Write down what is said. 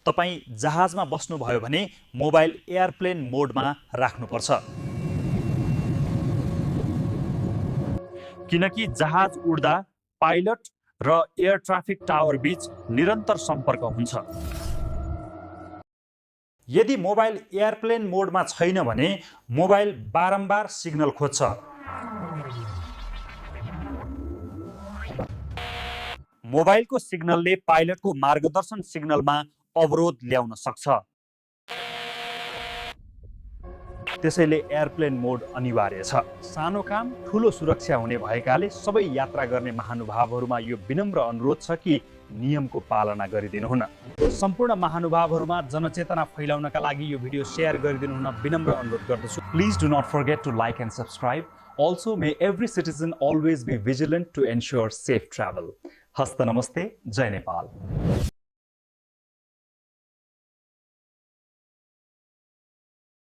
तपाई जहाजमा बस्नुभयो भने मोबाइल एयरप्लेन मोडमा राख्नुपर्छ, किनकि जहाज उड्दा पाइलट र एयर ट्राफिक टावर बीच निरन्तर सम्पर्क हुन्छ। यदि मोबाइल एयरप्लेन मोडमा छैन भने मोबाइल बारम्बार सिग्नल खोज्छ। मोबाइलको सिग्नलले पाइलटको मार्गदर्शन सिग्नलमा अवरोध ल्याउन सक्छ। त्यसैले एयरप्लेन मोड अनिवार्य छ। सानो काम ठूलो सुरक्षा हुने भएकाले सबै यात्रा गर्ने महानुभावहरुमा यो विनम्र अनुरोध छ कि नियमको पालना गरिदिनुहुन। सम्पूर्ण महानुभावहरुमा जनचेतना फैलाउनका लागि यो भिडियो शेयर गरिदिनुहुन विनम्र अनुरोध गर्दछु। Please do not forget to like and subscribe. Also, may every citizen always be vigilant to ensure safe travel. हस्त नमस्ते, जय नेपाल।